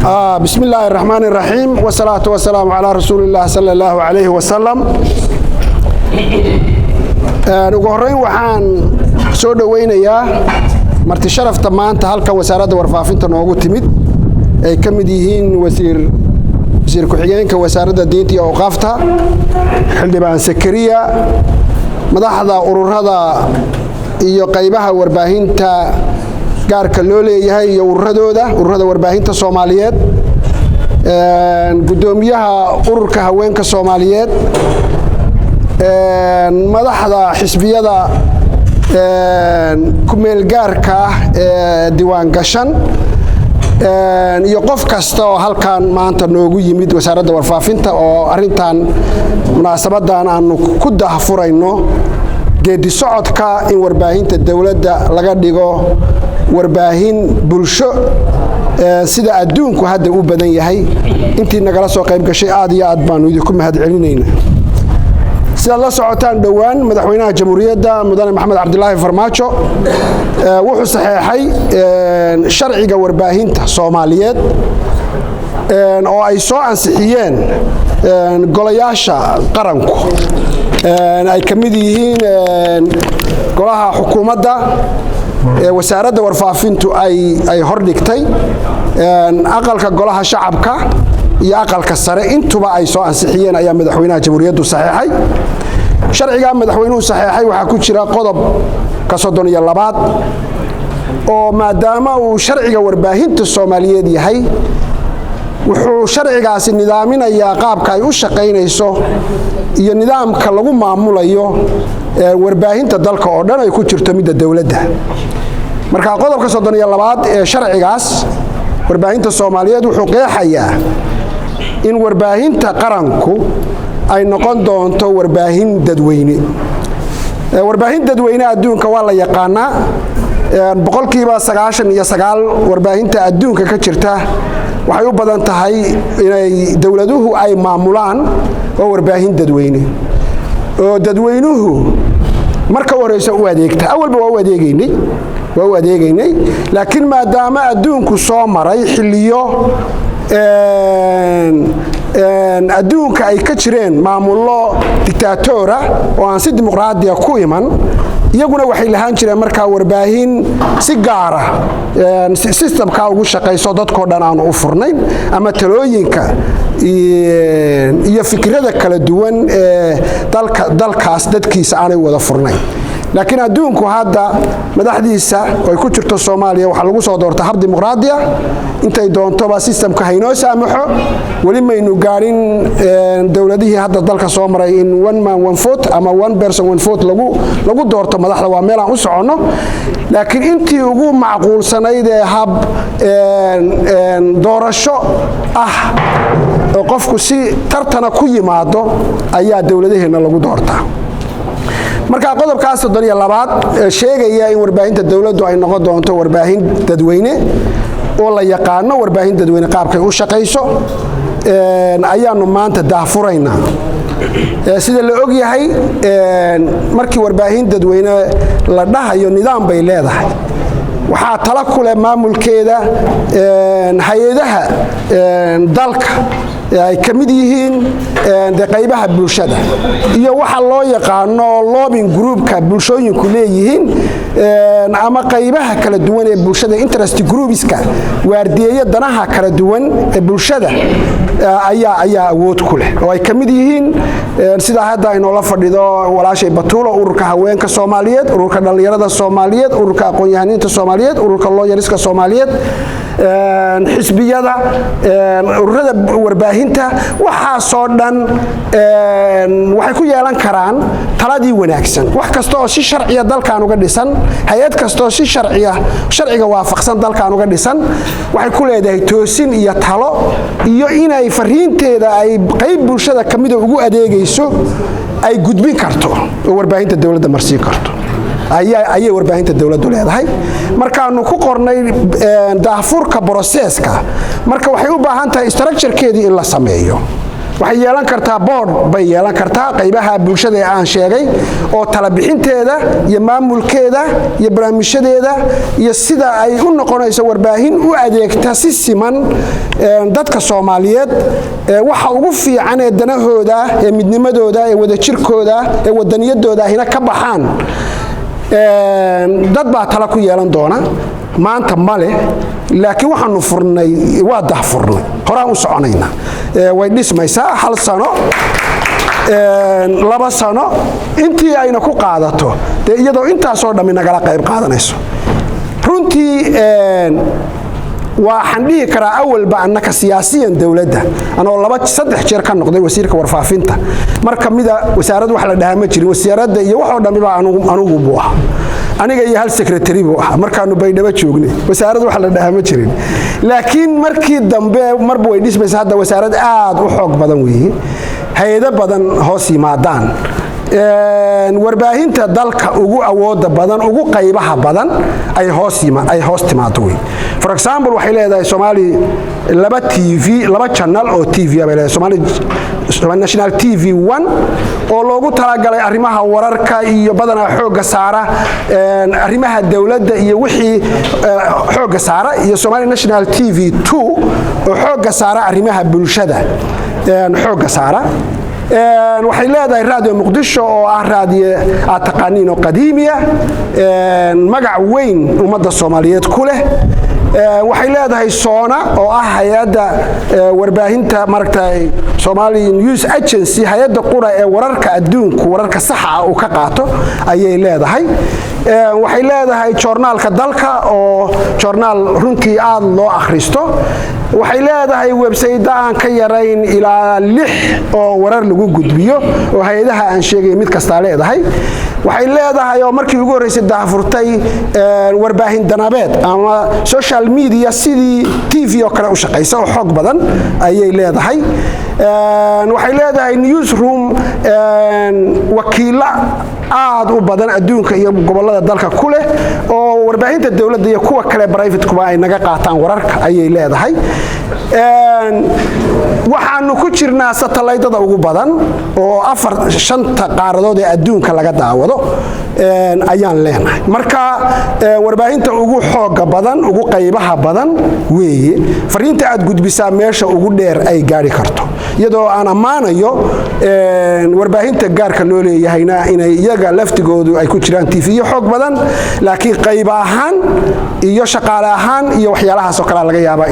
Bismi illaahi araxmaan iraxiim, wasalaatu wasalaamu calaa rasuuli illah sala allahu calayhi wasalam. Ugu horreyn waxaan soo dhowaynayaa marti sharafta maanta halkan Wasaaradda Warfaafinta noogu timid, ay ka mid yihiin wasiir ku-xigeenka Wasaaradda Diinta iyo Awqaafta, Xildhibaan Sakariya, madaxda ururada iyo qaybaha warbaahinta gaarka loo leeyahay iyo ururadooda, ururada warbaahinta Soomaaliyeed, guddoomiyaha Ururka Haweenka Soomaaliyeed, madaxda xisbiyada kumeelgaarka ah ee diiwaan gashan iyo qof kasta oo halkan maanta noogu yimid Wasaaradda Warfaafinta oo arintan munaasabadan aanu ku dahfurayno geedi socodka in warbaahinta dowladda laga dhigo warbaahin bulsho, sida adduunku hadda u badan yahay. Intii nagala soo qayb gashay aad iyo aad baanu idinku mahad celinaynaa. Sidaad la socotaan, dhowaan Madaxweynaha Jamhuuriyadda, Mudane Maxamed Cabdilaahi Farmaajo, wuxuu saxeexay sharciga warbaahinta Soomaaliyeed oo ay soo ansixiyeen golayaasha qaranku, ay ka mid yihiin golaha xukuumadda, Wasaaradda Warfaafintu ay hordhigtay aqalka Golaha Shacabka iyo Aqalka Sare, intuba ay soo ansixiyeen ayaa Madaxweynaha Jamhuuriyaddu saxeexay. Sharcigaa madaxweynuhu saxeexay waxaa ku jira qodobka 32aad oo, maadaama uu sharciga warbaahinta Soomaaliyeed yahay, wuxuu sharcigaasi nidaaminayaa qaabka ay u shaqaynayso iyo nidaamka lagu maamulayo warbaahinta dalka oo dhan, ay ku jirto midda dowladda. Marka qodobka 32aad ee sharcigaas warbaahinta Soomaaliyeed wuxuu qeexayaa in warbaahinta qaranku ay noqon doonto warbaahin dadweyne. Warbaahin dadweyne adduunka waa la yaqaanaa. 99% warbaahinta adduunka ka jirta waxay u badan tahay inay dowladuhu ay maamulaan oo warbaahin dadweyne oo dadweynuhu marka u horeysa u adeegta. Awalba waa u adeegaynay, laakiin maadaama adduunku soo maray xilliyo adduunka ay ka jireen maamullo dictatora oo aan si dimuqraadiya ku iman, iyaguna waxay lahaan jireen markaa warbaahin si gaara systemka ugu shaqayso, dadkoo dhan aanu u furnayn ama talooyinka iyo fikrada kala duwan ee dalkaas dadkiisa aanay wada furnayn. Laakiin adduunku hadda madaxdiisa oo ay ku jirto Soomaaliya waxaa lagu soo doorta hab dimuqraadiya. Intay doontoba systemka haynoo saamaxo, weli maynu gaadhin dowladihii hadda dalka soo maray in one man one vote ama one person one vote lagu doorto madaxda. Waa meel aan u soconno, laakiin intii ugu macquulsanayd ee hab doorasho ah oo qofku si tartana ku yimaado ayaa dowladaheenna lagu doortaa. Marka qodobkaas 32aad sheegaya in warbaahinta dowladdu ay noqon doonto warbaahin dadweyne oo la yaqaano warbaahin dadweyne qaabkay u shaqayso ayaanu maanta daahfuraynaa. Sida la og yahay, markii warbaahin dadweyne la dhahayo, nidaam bay leedahay. Waxaa tala ku leh maamulkeeda hay-adaha dalka ay ka mid yihiin de qaybaha bulshada iyo waxa loo yaqaano lobbying groupka bulshooyinku leeyihiin ama qaybaha kala duwan ee bulshada, interest groupska waardiyeeya danaha kala duwan ee bulshada ayaa awood ku leh, oo ay ka mid yihiin, sidaa hadda aynoola fadhido walaashay Batuulo, Ururka Haweenka Soomaaliyeed, Ururka Dhallinyarada Soomaaliyeed, Ururka Aqoon-yahaniinta Soomaaliyeed, Ururka Lawyerska Soomaaliyeed, xisbiyada, ururada warbaahinta. Waxaasoo dhan waxay ku yeelan karaan taladii wanaagsan. Wax kasta oo si sharciya dalkan uga dhisan, hay-ad kasta oo si sharciya, sharciga waafaqsan dalkan uga dhisan, waxay ku leedahay toosin iyo talo iyo inay fariinteeda ay qayb bulshada ka mida ugu adeegayso ay gudbin karto oo warbaahinta dowladda marsiin karto ayay warbaahinta dowladdu leedahay. Markaanu ku qornay daahfurka processka, marka waxay u baahan tahay structurekeedii in la sameeyo. Waxay yeelan kartaa board bay yeelan kartaa, qaybaha bulshada ee aan sheegay oo talabixinteeda iyo maamulkeeda iyo barnaamijyadeeda iyo sida ay u noqonayso warbaahin u adeegta si siman dadka Soomaaliyeed, waxa ugu fiican ee danahooda, ee midnimadooda, ee wadajirkooda, ee wadaniyadooda ahina ka baxaan. Dad baa tala ku yeelan doona. Maanta male, laakiin waxaanu furnay, waa dahfurnay, horaan u soconaynaa. Way dhismaysaa 1 sano, 2 sano, intii ayna ku qaadato dee, iyadoo intaasoo dhammi nagala qayb qaadanayso. Runtii waxaan dhihi karaa awalba annaka siyaasiyan dowladda, anoo laba saddex jeer ka noqday wasiirka warfaafinta, mar ka mida wasaarad wax la dhahaa ma jirin. Wasaaradda iyo waxoo dhammiba anugu buu ahaa, aniga iyo hal secretary buu ahaa. Markaanu Baydhabo joognay wasaarad wax la dhahaa ma jirin, laakiin markii dambe marba way dhismaysa. Hadda wasaarad aad u xoog badan weeye, hay-ado badan hoos yimaadaan, warbaahinta dalka ugu awooda badan, ugu qaybaha badan ay hoos timaado wey. For example, waxay leedahay Somali laba TV, laba channel oo TV bay leedahay: Somali National TV 1 oo loogu talagalay arrimaha wararka iyo badanaa xoogga saara arrimaha dowladda iyo wixii xoogga saara, iyo Somali National TV 2 oo xoogga saara arrimaha bulshada xoogga saara. Waxay leedahay Radio Muqdisho oo ah raadiyo aad taqaaniin oo qadiimiya, magac weyn ummadda Soomaaliyeed ku leh. Waxay leedahay SONNA oo ah hay-adda warbaahinta maaragtay, Somali News Agency, hay-adda qura ee wararka adduunku, wararka saxa ah uu ka qaato ayay leedahay. Waxay leedahay joornaalka dalka oo joornaal runtii aad loo akhristo. Waxay leedahay website aan ka yarayn ilaa lix oo warar lagu gudbiyo oo hay-adaha aan sheegay mid kastaa leedahay. Waxay leedahay oo markii ugu horreysay daahfurtay warbaahin danabeed ama social media sidii TV oo kale u shaqaysa oo xoog badan ayay leedahay. Waxay leedahay newsroom wakiilo aad u badan adduunka iyo gobolada dalka ku leh oo warbaahinta dowladda iyo kuwa kale private-kuba ay naga qaataan wararka ayay leedahay. Waxaanu ku jirnaa satellite-ada ugu badan oo afar shanta qaaradood ee adduunka laga daawado ayaan leenahay. Marka warbaahinta ugu xooga badan, ugu qaybaha badan weeye. Fariinta aad gudbisaa meesha ugu dheer ay gaari karto, iyadoo aan ammaanayo warbaahinta gaarka loo leeyahayna inay iyaga laftigoodu ay ku jiraan TV xoog badan, laakiin qayb ahaan iyo shaqaale ahaan iyo waxyaalahaas oo kale laga yaabaa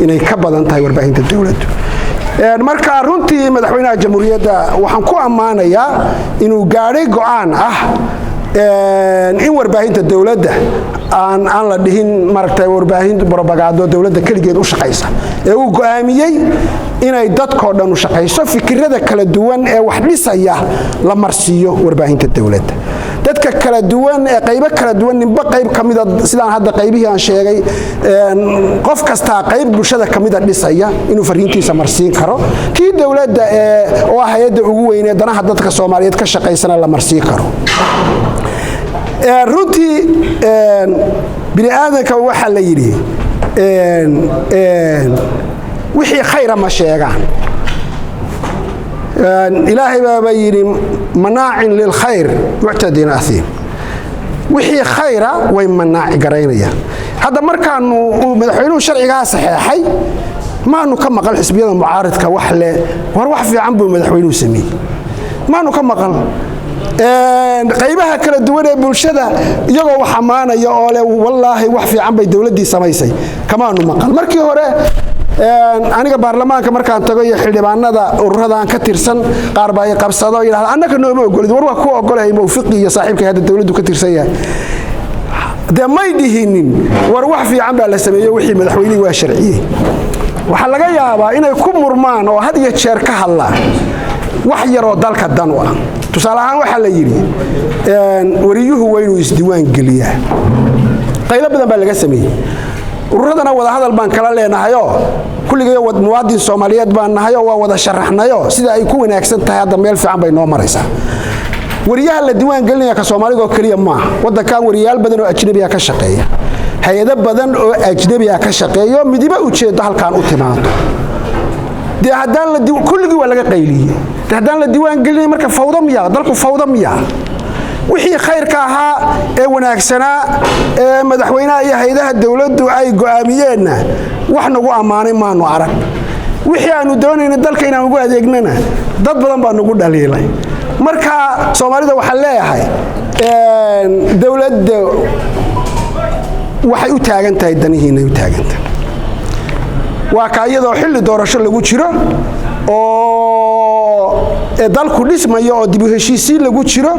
inay ka badan tahay warbaahinta dowladdu. Marka runtii madaxweynaha jamhuuriyadda waxaan ku ammaanayaa inuu gaadhay go'aan ah in warbaahinta dowladda aan la dhihin maaragtay warbaahin propaganda dowladda keligeed u shaqaysa, ee uu go'aamiyey inay dadkoo dhan u shaqayso, fikirada kala duwan ee wax dhisaya la marsiiyo warbaahinta dowladda, dadka kala duwan ee qaybo kala duwan, ninba qayb ka mida, sidaan hadda qaybihii aan sheegay, qof kastaa qayb bulshada ka mida dhisaya inuu fariintiisa marsiin karo, tii dowladda ee oo ah hay-adda ugu weynee danaha dadka Soomaaliyeed ka shaqaysana la marsiin karo. Runtii bini aadanka waxaa la yidhi wixii khayra ma sheegaan. Ilaahay baaba yidhi: "مناع للخير معتد أثيم." Wixii khayra way manaaci garaynayaan. Hadda markaanu uu madaxweynuhu sharcigaa saxeexay, maanu ka maqal xisbiyada mucaaridka wax leh "War, wax fiican buu madaxweynuhu sameeyey." Maanu ka maqal qaybaha kala duwan ee bulshada iyagoo wax ammaanaya oo leh "Wallaahi, wax fiican bay dowladdii samaysay." Kamaanu maqal. Markii hore aniga baarlamaanka markaan tago iyo xildhibaanada ururadan ka tirsan, qaar baa i qabsado oo yidhahda: "Annaka nooma ogolid." War, waa ku ogolahay. Mawfiqi iyo saaxiibkay hadda dowladdu ka tirsan yahay dee may dhihinin "War, wax fiican baa la sameeyey, wixii madaxweynihii waa sharciyey." Waxaa laga yaabaa inay ku murmaan oo had iyo jeer ka hadlaan wax yaroo dalka dan u ah. Tusaale ahaan, waxaa la yidhi wariyuhu waa inuu isdiiwaan geliyaa. Qaylo badan baa laga sameeyey. Ururadana wadahadal baan kala leenahayoo kulligay muwaadin Soomaaliyeed baan nahayoo waa wada sharaxnayoo sida ay ku wanaagsan tahay hadda meel fiican bay noo maraysaa. Wariyaha la diiwaan gelinaya ka Soomaaliga oo keliya maaha. Waddankan wariyaal badan oo ajnabiga ka shaqeeya, hay-ado badan oo ajnabiga ka shaqeeyo, midiba ujeeddo halkaan u timaado. Dee haddaan la, kulligii waa laga qayliyey. Dee haddaan la diiwaan gelinay, marka fawdo miyaa dalku? Fawdo miyaa? Wixii khayrka ahaa ee wanaagsanaa ee madaxweynaha iyo hay'adaha dowladdu ay go'aamiyeenna wax nagu ammaanay maanu arag. Wixii aanu doonayna dalka inaan ugu adeegnana dad badan baa nagu dhaliilay. Marka Soomaalida waxaan leeyahay, dowladda waxay u taagan tahay danihiinay u taagantahay. Waa ka iyadoo xilli doorasho lagu jiro oo dalku dhismayo oo dib u heshiisiin lagu jiro,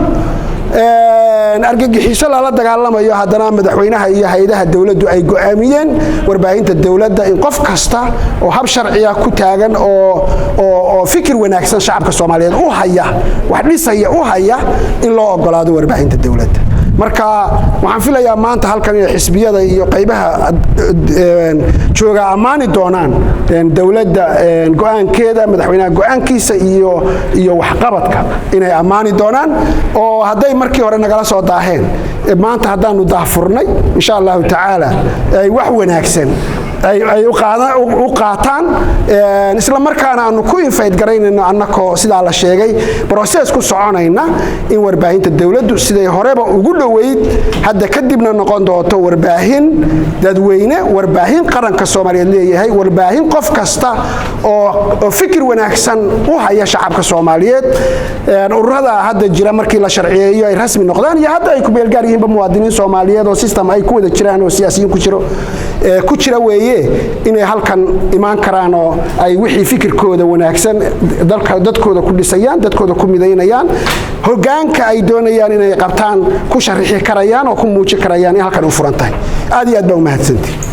argagixiso lala dagaalamayo, haddana madaxweynaha iyo hay'adaha dowladdu ay go'aamiyeen warbaahinta dowladda in qof kasta oo hab sharciya ku taagan oo fikir wanaagsan shacabka Soomaaliyeed u haya, wax dhisaya u haya, in loo ogolaado warbaahinta dowladda. Marka waxaan filayaa maanta halkan inay xisbiyada iyo qaybaha jooga ammaani doonaan dowladda go'aankeeda, madaxweynaha go'aankiisa iyo waxqabadka inay ammaani doonaan, oo hadday markii hore nagala soo daaheen, maanta haddaanu daahfurnay, insha Allahu tacaala, ay wax wanaagsan ay u qaataan, isla markaana aanu ku invite garaynayno, annakoo sidaa la sheegay process ku soconayna, in warbaahinta dowladdu siday horeba ugu dhoweyd hadda kadibna noqon doonto warbaahin dadweyne, warbaahin qaranka Soomaaliyeed leeyahay, warbaahin qof kasta oo fikir wanaagsan u haya shacabka Soomaaliyeed. Ururada hadda jira markii la sharciyeeyo, ay rasmi noqdaan, iyo hadda ay ku meelgaar yihiinba, muwaadiniin Soomaaliyeed oo system ay ku wada jiraan oo siyaasiyiin ku jiro ku jira weeye, inay halkan imaan karaan oo ay wixii fikirkooda wanaagsan dalka dadkooda ku dhisayaan, dadkooda ku midaynayaan, hogaanka ay doonayaan inay qabtaan ku sharixi karayaan oo ku muujin karayaan, in halkan u furan tahay. Aad iyo aad baa u mahadsantihi.